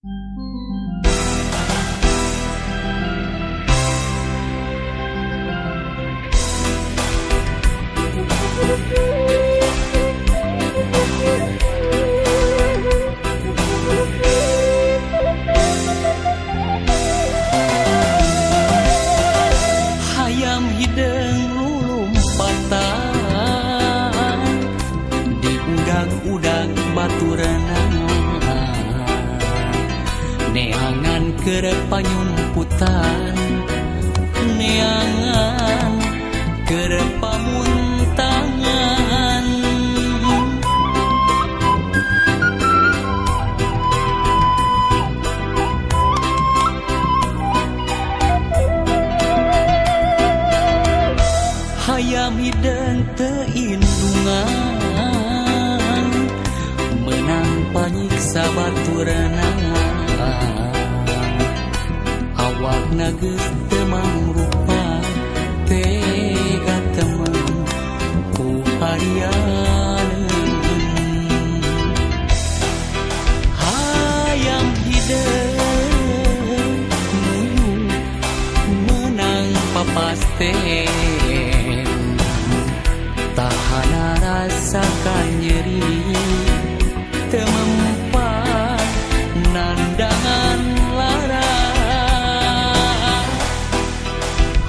Hayam hideung lulumpatan di udag-udag baturenan, neangan keur panyumputan, neangan keur pamuntangan. Hayam hideung teu indungan, meunang panyiksa baturenan, awakna geus teu mangrupa tega temen ku harianeun. Hayam hideung nuyuh meunang papasten, tahana rasa kanyeri teu mempan nandangan lara.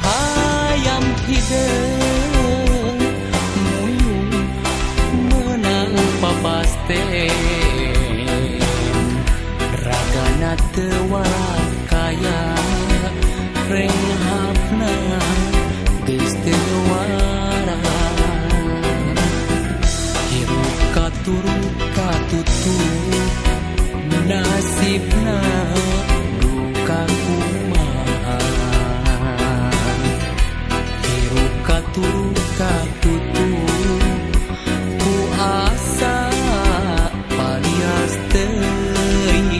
Hayam hideung nuyuh meunang papasten, ragana teu warakaya renghapna geus teu waras. Hirup katuru katutu nasibna duka kumaha, hirup katuru katutu ku asa palias teuing.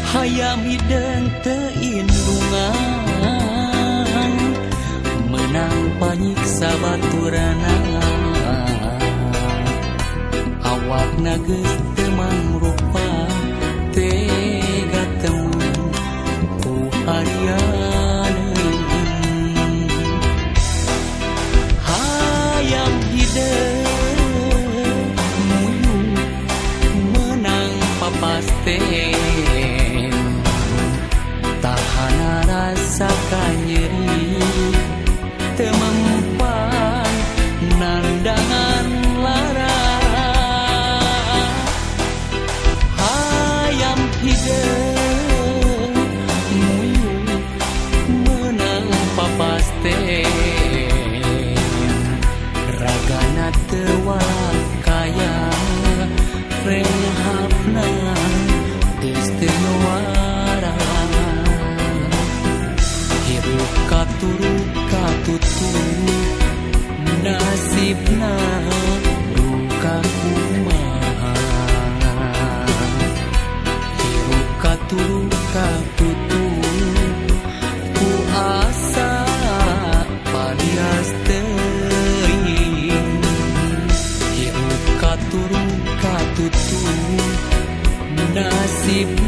Hayam hideung teu indungan, meunang panyiksa baturenan, awakna geus teu mangrupa tega temen ku harianeun. Hayam hideung nuyuh meunang papasten, tahana rasa kanyeri teu mempan nandangan lara. Hayam hideung nuyuh meunang papasten, ragana teu warakaya renghapna geus teu waras. Hirup katuru katutu nasibna duka kumaha, hirup katuru katutu ku asa palias teuing. Hirup katuru katutu nasibna